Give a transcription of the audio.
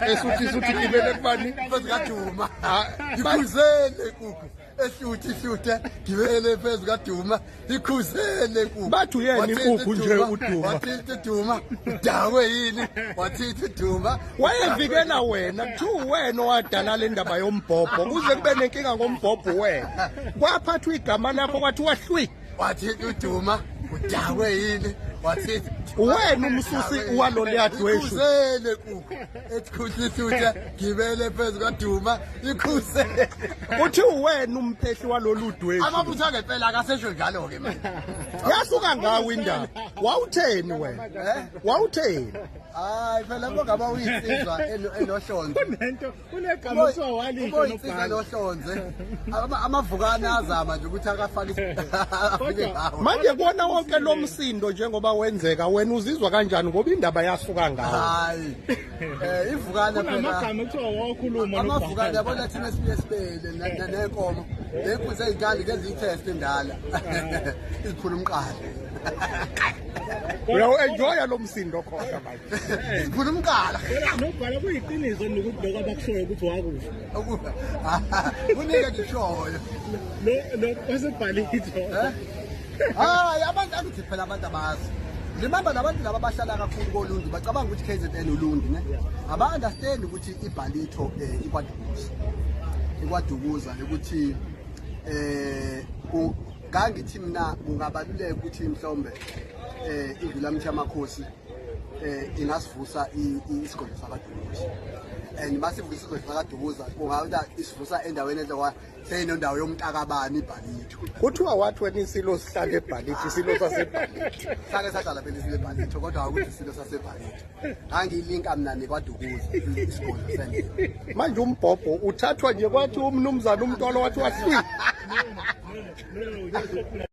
Esuthi suthi gibele kubani? Phezu kaDuma. Ikhuzele inkukhu. Ehluthi ihluthe gibele phezu kaDuma. Ikhuzele inkukhu. Bathi uyena Wathinta inkukhu nje uDuma, uDuma. Wathinta uDuma. Udakwe yini? Wathinta uDuma. Wayevikela wena, kuthiwa wena owadala le ndaba yombhobho kuze kube nenkinga ngombhobho wena. Kwaphathwa igama lakho kwathiwa hlwi. Wathinta uDuma. Udakwe yini? Wathinta Uwena umsusi waloluya dweshu. Ikhuzele inkukhu. Ethi gibele phezu kaDuma. Ikhuzele. Uthi uwena umphehli walolu dweshu. Amabutho angempela akasesho njalo-ke manje. Yasuka ngawo indaba. Wawutheni wena? Eh? Wawutheni? Hayi phela ngaba uyinsizwa enohlonze. Kunento kunegama kuthiwa walisho Uyinsizwa enohlonze. Amavukane azama nje ukuthi akafake afike ngawo. Manje kuwona wonke lo msindo njengoba wenzeka wena uzizwa kanjani ngoba indaba yasuka ngawo? Hayi. Eh ivukane phela. Kunamagama kuthiwa wawakhuluma Amavukane yabona thina sibuye sibele nenkomo. Lenkunzi eyindala ke ziyitest endala. Izikhulu umqala. Uyawu-enjoya lo msindo khona manje. Izikhulu umqala. Nobhala kuyiqiniso nokuthi lokho abakushoyo ukuthi wakusho. Kunike ngishoyo. Lo lo osebhalitho. Eh? Hayi abantu akuthi phela abantu abazi. Remember labantu laba abahlala kakhulu koLundi bacabanga ukuthi KZN uLundi ne. Aba understand ukuthi ibhalitho ikwaDukuza. IkwaDukuza ukuthi ngangithi mina kungabaluleka ukuthi mhlawumbe indlulamithi yamakhosi ingasivusa isigodlo sakaDukuza. And masivusa isigodlo sakaDukuza kungaba isivusa endaweni enhle seyinondawo yomntakabani ibhalitho. Kuthiwa wathi wena isilo sihlala ebhalitho, isilo sasebhalitho. Sake sahlala phela isilo ebhalitho kodwa akuthi isilo sasebhalitho. Ngangilinka mina nekwaDukuza isigodlo sendlela. Manje umbhobho uthathwa nje kwathi umnumzana umntolo wathi wahlwi. No, no, no.